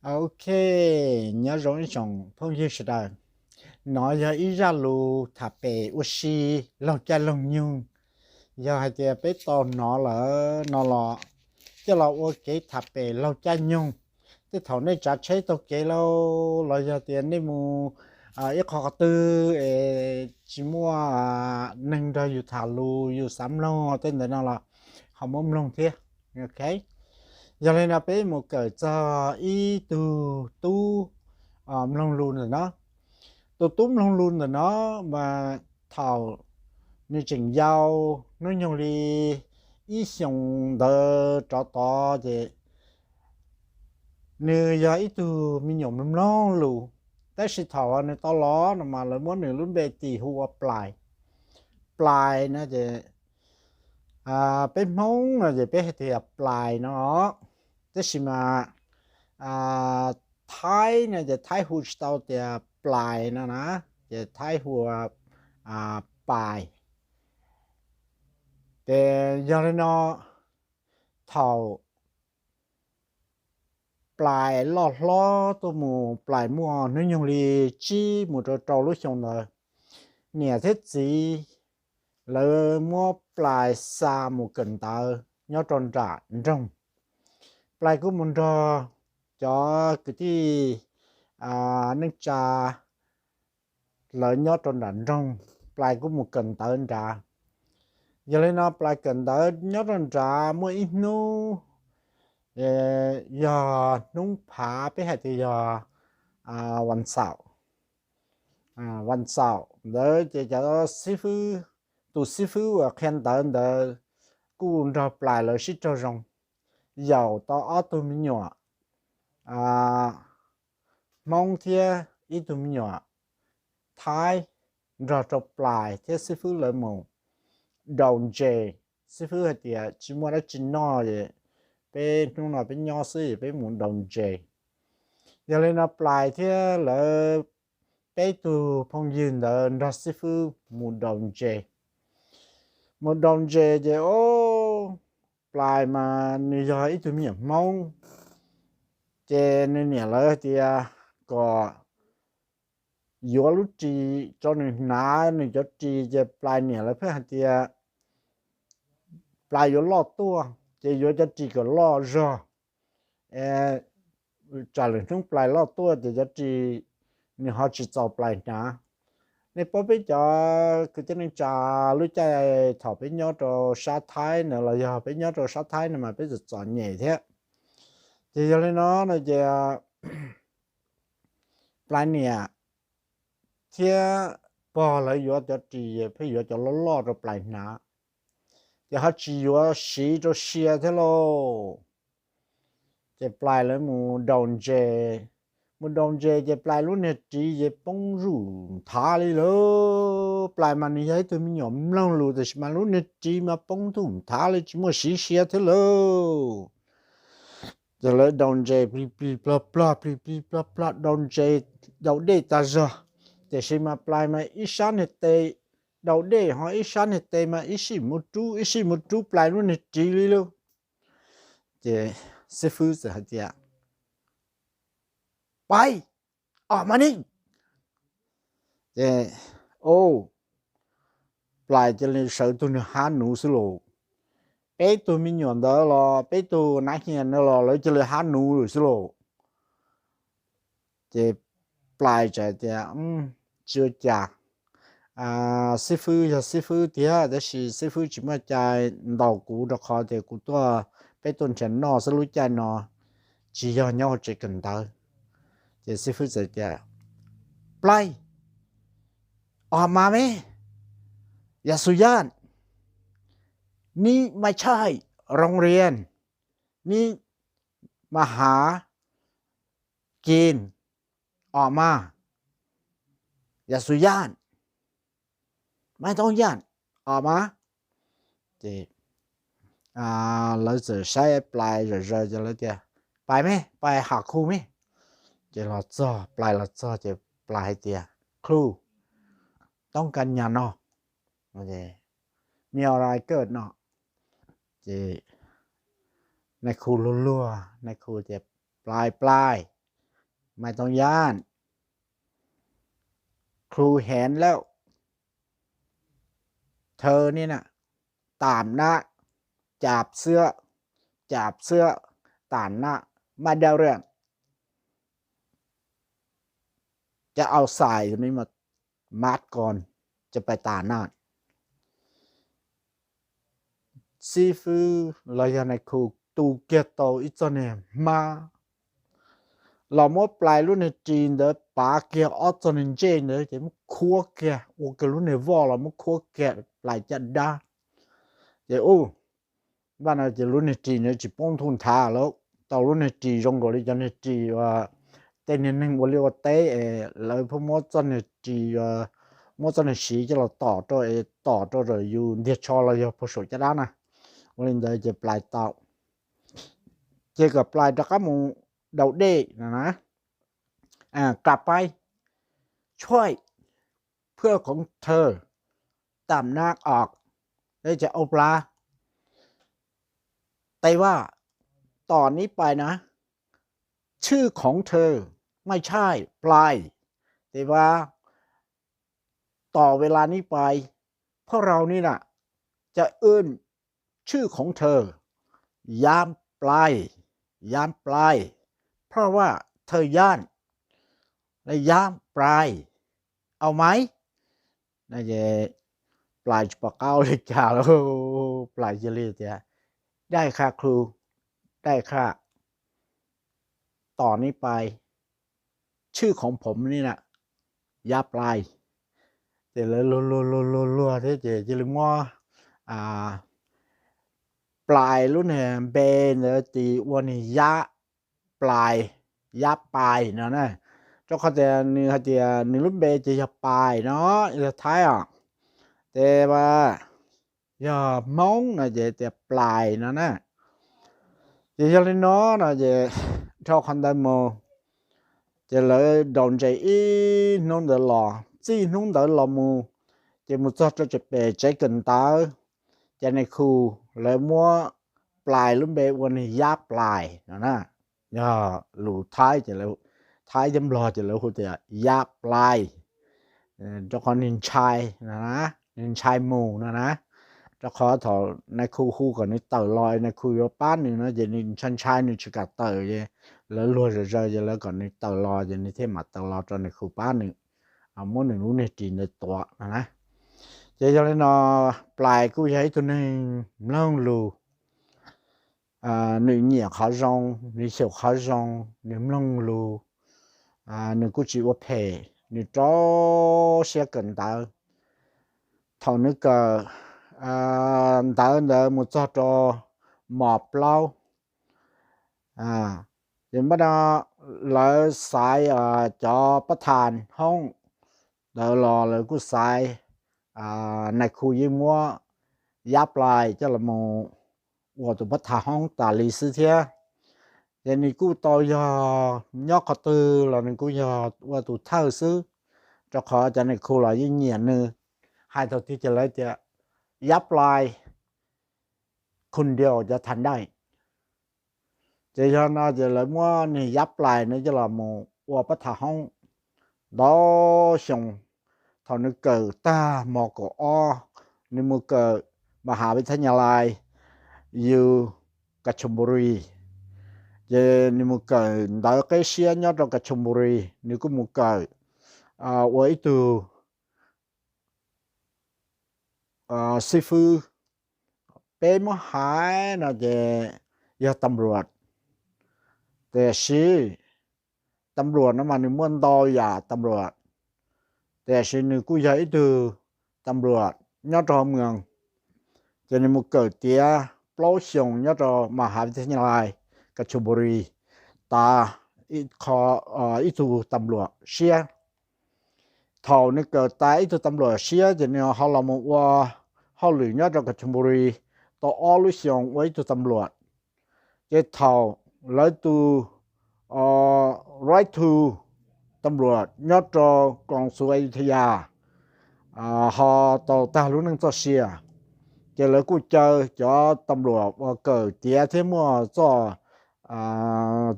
Ok, nyob zoo ib tsoom phooj ywg sawv daws. Nov yog ib zaj lus tham pem ua si laug caij laug nyoog. Yog hais tias peb tau hnov lawm no los coj los ua kev tham pem laug caij nyoog. Tej thaum nej tsav tsheb taug kev lauj, los yog tias nej mus ib qho qhov twg es tsis muaj neeg nrog yus tham lus, yus xav mloog tej ntawd no los ho muab mloog thiab. Ok, yog li no peb mus kawm txog ib tug tub mloog lus ntawm no. Tus tub mloog lus ntawm no mas thaum nws tseem yau, hnub nyoog li ib xyoos ntawd rov tod ces nws yog ib tug me nyuam mloog mloog lus, tab sis thaum nws tau los no mas lawv muab nws lub npe tis hu ua Plais. Plais no ces peb Hmoob no ces peb hais tias Plais no, tab sis mas Thaib no ces Thaib hu tsis tau tias Plais no na, ces Thaib hu ua Pais. Ces yog li no, thaum Plais loj hlob tuaj mus, Plais muaj hnub nyoog li tsib mus rau rau lub xyoo ntawd, niam thiab txiv lawv muab Plais xa mus kawm ntawv nyob rau nram nroog. Plais kuj mus nrog cov kwv tij neej tsa lawv nyob rau nram nroog, Plais kuj mus kawm ntawv nrad. Yog li no Plais kawm ntawv nyob rau nrad muaj ib hnub, yog hnub phav, peb hais tias yog vas xaum, vas xaum ntawd ces cov xib fwb, tus xib fwb uas qhia ntawv ntawd kuj nrog Plais lawv sib raug zoo, yaum tau ob tug me nyuam Hmoob thiab ib tug me nyuam Thaib nrog rau Plais thiab xib fwb lawv mus daus ntses. Xib fwb hais tias tsis muaj dab tsi noj es peb hnub no peb nyob xwb es peb mus daus ntses. Yog li no Plais thiab lawv peb tug phooj ywg ntawd nrog xib fwb mus daus ntses. Mus daus ntses ces o, Plais mas nws yog ib tug me nyuam Hmoob, ces nws niam lawv hais tias kom yuav lub ris rau nws hnav nws cov ris, ces Plais niam lawv pheej hais tias Plais yuav loj tuaj ces yuav cov ris kom loj zog, tsam lwm hnub Plais loj tuaj ces cov ris nws ho tsis txaus Plais hnav. Nej paub peb cov kwv tij neej tsa lub caij thaum peb nyob rau sab Thaib na los yog peb nyob rau sab Thaib no mas peb txom txom nyem thiab. Ces yog li no no ces Plais niam thiab pog lawv yuav cov ris pheej yuav cov loj loj rau Plais hnav, ces ho tsis yuav siv rau sia thiab lauj. Ces Plais lawv mus daus ntses, mus daus ntses ces Plais lub niag ris ces poob zuj nthav li lauj. Plais mas nws yog ib tug me nyuam mloog lus tiam sis mas lub niag ris mas poob zuj nthav li tsis muaj siv sia thiab lauj. Ces lawv daus ntses plig plig plog plog plig plig plog plog, daus ntses daus dej tag zog, tiam sis mas Plais mas ib sab niag tes daus dej ho ib sab niag tes mas ib sij mus rub ib sij mus rub Plais lub niag ris li lauj. Ces xib fwb txawm hais tias, Pais, o mas ni. Ces o, Plais cia li sawv tug nws hab nuv xwb lauj. Peb tug me nyuam ntawd los peb tug nav hias no los lawv cia li hab nuv lawm xwb lauj. Ces Plais txawm tias, tsis ua cas, xib fwb yog xib fwb tiag tab sis xib fwb tsis muaj cai ntaus kuv rau qhov tias kuv tuaj, peb tuaj nrhiav noj xwb lub caij no, tsis yog nyob hauv tsev kawm ntawv. Ces xib fwb txawm tias, Plais, o mas me, yam xu yaj, ni mas tshaj roos rias, ni mas hav kis, o mas, yam xu yaj, mas tau yaj, o mas. Ces lawv txawm saib Plais zom zaws ces lawv tias, Pais me, Pais ha khu me. Ces los txog, Plais los txog ces Plais hais tias, Khu, toob kas nyas no, me o rai kaj no. Ces nais khu luag luag, nais khu tias, Plais, Plais, ไม่ต้องย่าน ครูเห็นแล้ว เธอนี่นะ ตามหน้า จับเสื้อ จับเสื้อ ตัดหน้า ไม่ได้เรื่อง จะเอาใส่ตรงนี้มามัดก่อน จะไปตัดหน้า Xib fwb los yog nais khu tu kiag tau ib txoj niag hmab los muab Plais lub niag ris ntawd pav kiag ob txoj niag ntsej ntawd ces muab khuab kiag, ua kiag lub niag voj los muab khuab kiag Plais caj dab. Ces u, npaj no ces lub niag ris ntawd tsis poob ntuj nthav lawm, tau lub niag ris zoo nkaus li cov niag ris uas tej niag neeg ua liaj ua teb es lawv pheej muab txoj niag ris, muab txoj niag siv coj los tom rau es tom rau yus ntiag tsho los yog puag saum caj dab na. Ua li ntawd ces Plais tau, ces kom Plais rov qab mus daus dej no na. กลับไป ช่วย เพื่อนของเธอ ตามหน้าออก เอ้ย จะเอาปลา แต่ว่า ต่อนี้ไปนะ ชื่อของเธอ ไม่ใช่ ปลาย แต่ว่า ต่อเวลานี้ไป พวกเรานี่นะ จะเอื้อนชื่อของเธอ ยามปลาย ยามปลาย เพราะว่าเธอย่าน และยามปลาย เอาไหม Plais tsis pom qab ua li cas lawm, Plais cia li tias, ได้ค่ะครู ได้ค่ะ ต่อนี้ไป ชื่อของผมนี่นะ ยามปลาย Ces lawv luag luag luag luag luag thiab ces cia li muab Plais lub niag npe ntawd tis ua niag Yab Plais, Yab Pais no na. Rau qhov tias nws hais tias nws lub npe ces yog Pais no, yog Thaib os. Ces yog Hmoob no ces tias Plais no na. Ces yog li no no ces dhau qhov ntawd mus, ces lawv daus ntses ib hnub ntawd los, txij hnub ntawd los mus, ces mus txog rau pem tsev kawm ntawv, ces nais khu lawv muab Plais lub npe ua niag Yab Plais no na. Yog lus Thaib ces, Thaib thiab Nplog ces lawv hu tias Yab Plais, rau qhov nws ntshai, nws ntshai mus no na. Rau qhov thaum nais khu hu kom nws tawm los nais khu yuav pab nws no ces nws ntshai ntshai nws tsis kam tawm ces lawv luag zom zaws ces lawv kom nws tawm los ces nws thiaj mam tawm los rau nais khu pab nws, muab nws lub niag ris ntawd tuav no na. Ces yog li no, Plais kuj yog ib tug neeg mloog lus, nws nyiam qhov zoo, nws xyaum qhov zoo, nws mloog lus, nws kuj tsis ua phem, nws rau siab kawm ntawv. Thaum nws kawm ntawv ntawd mus txog rau mos plaub, ces npaj no lawv xaiv cov pab thas hoob ntawd los lawv kuj xaiv nais khu yeej muab Yab Plais coj los mus ua tus pab thas hoob tas li xwb thiab. Ces nws kuj tau yog nyob qhov twg los nws kuj yog ua tus thawj xwb, rau qhov cov nais khu los yeej nyiam nws. Hais thaum twg ces lawv tias Yab Plais khun ntiaus cov thas ntaij. Ces yog no ces lawv muab niag Yab Plais no coj los mus ua pab thas hoob ntau xyoo. Thaum nws kawm tag mos kaum ob, nws mus kawm Mahas Vithayalai U Kachonburi, ces nws mus kawm ntawv qeb siab nyob rau Kachonburi, nws kuj mus kawm ua ib tug xib fwb. Peb muab hais no ces yog tam luam, tiam sis tam luam no mas nws muaj ntau yam tam luam, tiam sis nws kuj yog ib tug tam luam nyob rau hauv mws. Ces nws mus kawm tiav plaub xyoos nyob rau Mahas Vithayalai Kachonburi, tas ib tug tam luam siab. Thaum nws kawm tas ib tug tam luam siab ces nws ho los mus ua hauj lwm nyob rau Kachonburi tau ob lub xyoos ua ib tug tam luam. Ces thaum lawv tus right to tam luam nyob rau koom xu Ayutthaya ho tau tag lub neej txoj sia, ces lawv kuj caw cov tam luam uas kawm tiav thiab muaj txoj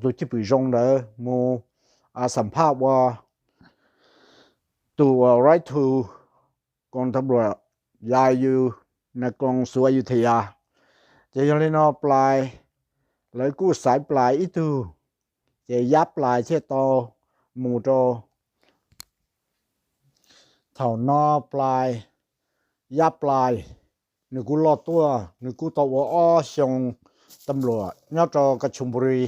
tus cwj pwm zoo ntawd mus xam phaj ua tus uas right to koom tab luam ya yu na koom xuv Ayutthaya. Ces yog li no Plais, lawv kuj xaiv Plais ib tug, ces Yab Plais thiaj tau mus rau. Thaum no Plais, Yab Plais, nws kuj loj tuaj, nws kuj tau ua ob xyoo tab luam nyob rau Kachunburi,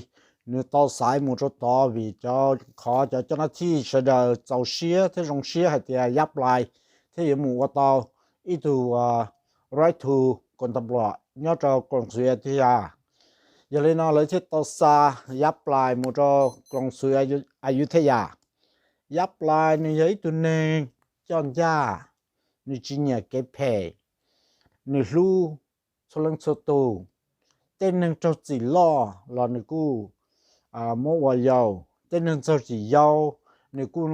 nws tau xaiv mus rau tod vim cov, qhov cov coj nab thij sawv daws txaus siab thiab zoo siab hais tias Yab Plais thiaj yuav mus ua tau ib tug right to koom tab luam nyob rau koom xuv Ayutthaya. Yog li no lawv thiaj tau xa Yab Plais mus rau koom xuv Ayutthaya. Yab Plais nws yog ib tug neeg coj ncaj, nws tsis nyiam kev phem, nws hlub txhua leej txhua tus. Tej neeg raug txim loj los nws kuj muab ua yau, tej neeg raug txim yau nws kuj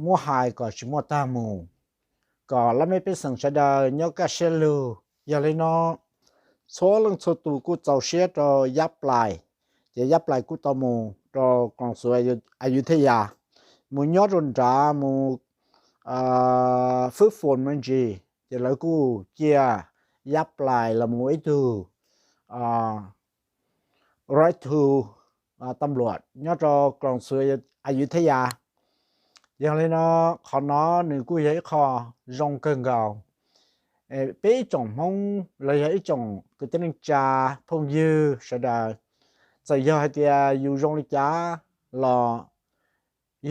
muab hais kom tsis muaj tag mus, kom laj mej pej xeem sawv daws nyob kaj siab lug. Yog li no txhua leej txhua tus kuj txaus siab rau Yab Plais, ces Yab Plais kuj tau mus rau koom xuv Ayutthaya, mus nyob rau nrad mus fwb foos me ntsis, ces lawv kuj cia Yab Plais los mus ua ib tug right to tab luam nyob rau koom xuv Ayutthaya. Yog li no qhov no nws kuj yog ib qho zoo kawg nkaus. Peb ib tsoom Hmoob los yog ib tsoom kwv tij neej tsa phooj ywg sawv daws, txawm yog hais tias yus zoo li cas los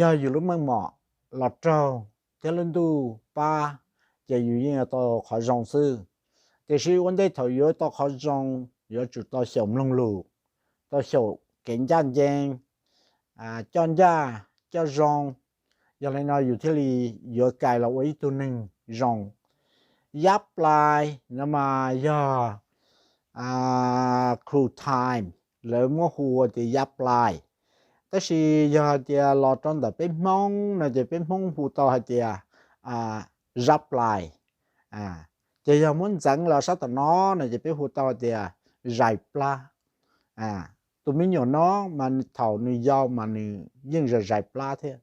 yog yus lub meej mom los raug thiab lub ntuj pab, ces yus yeej yuav tau qhov zoo xwb. Tiam sis ua ntej thaum yuav tau qhov zoo yuav tsum tau xyaum mloog lus, tau xyaum kev ncaj ncees, coj ncaj coj zoo. Yog li no yus thiaj li yuav kais los ua ib tug neeg zoo. Yab Plais no mas yog Kru Thais lawv muab hu ua tias Yab Plais. Tab sis yog hais tias los rau ntawm peb Hmoob no ces peb Hmoob hu tau hais tias Zab Plais. Ces yog muab ntxeev los sab tom no no ces peb hu tau hais tias Zais Plab. Tus me nyuam no mas thaum nws yau mas nws yeej zais zais plab thiab,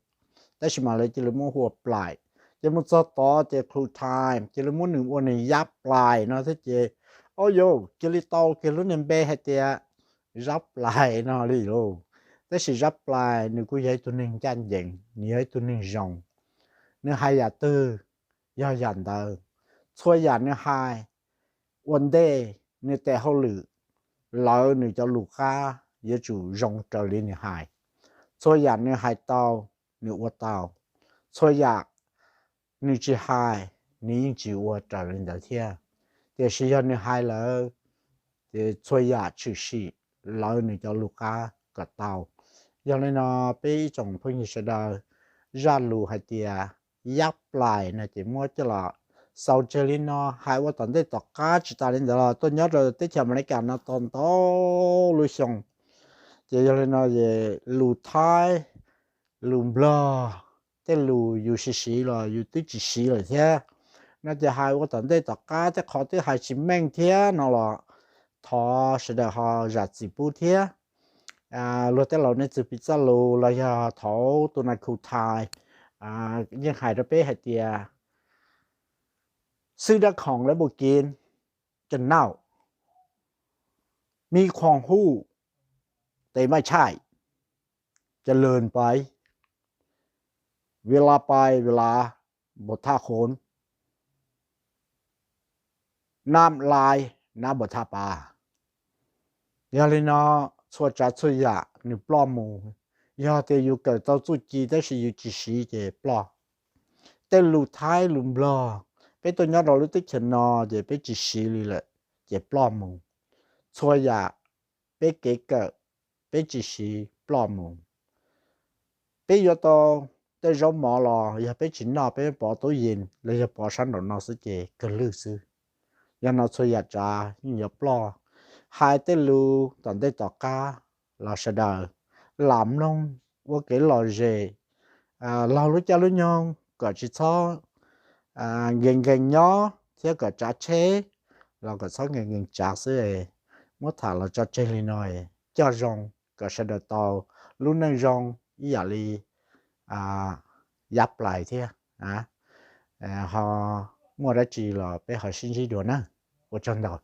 tab sis mas lawv cia li muab hu ua Plais. Ces mus txog tod ces Kru Thais cia li muab nws ua nws Yab Plais no thiab ces, o yau, cia li tau kiag lub niag npe hais tias Zab Plais no li lauj. Tab sis Zab Plais nws kuj yog ib tug neeg ncaj ncees, nws yog ib tug neeg zoo. Nws hais yam twg yog yam ntawd. Txhua yam nws hais ua ntej nws tes hauj lwm, lawv nws cov lus qab yuav tsum zoo raws li nws hais. Txhua yam nws hais tau, nws ua tau. Txhua yam nws tsis hais, nws yeej tsis ua raws li ntawd thiab. Tiam sis yog nws hais lawm, ces txhua yam tshwm sim lawv nws cov lus qab kom tau. Yog li no peb ib tsoom phooj ywg sawv daws, zaj lus hais tias Yab Plais no ces muab coj los xaus tseg li no. Hais ua tom ntej tom qab tsis tas li ntawd los tuaj nyob rau teb chaws Amelikas no tau ntau lub xyoo. Ces yog li no es lus Thaib, lus Nplog, tej lus yus siv siv los yus twb tsis siv lawm thiab no ces hais ua tom ntej tom qab tej qhov twb hais tsis meej thiab no los thov sawv daws ho zam txim pub thiab. Luag tej laus nej txwv piv txoj lus los yog thaum tus nais Kru Thais yeej hais rau peb hais tias xwb dab khoom lawv bua kiv, cov nauj, mi khoom huj, tes maij tshaij, cov lwg pais, vim la pais vim la npau thaj khoom, nam lai nam npau thaj pas. Yog li no txhua tsav txhua yam nws ploj mus. Yog tias yus kawm tau txuj ci tab sis yus tsis siv ces ploj. Tej lus Thaib lus Nplog, peb tuaj nyob rau lub teb chaws no ces peb tsis siv li lawm ces ploj mus. Txhua yam peb kev kawm, peb tsis siv ploj mus. Peb yuav tau tej zaub mov los yog peb tsis noj peb pov tub yees los yog pov sab nraum no xwb ces kawg lwj xwb. Yog no txhua yam tsav yeej yuav ploj. Hais tej lus tom ntej tom qab los sawv daws lam mloog ua kev lom zem, laug lub caij lub nyoog kom tsis txhob nkees nkees nyob thiab kom tsav tsheb los kom txhob nkees nkees tsav xwb. Muab tham los tso tseg li no, coj zoo kom sawv daws tau lub neej zoo ib yam li yav plais thiab. Ho muaj dab tsi los peb ho sib ntsib dua na. Ua tsaug ntau.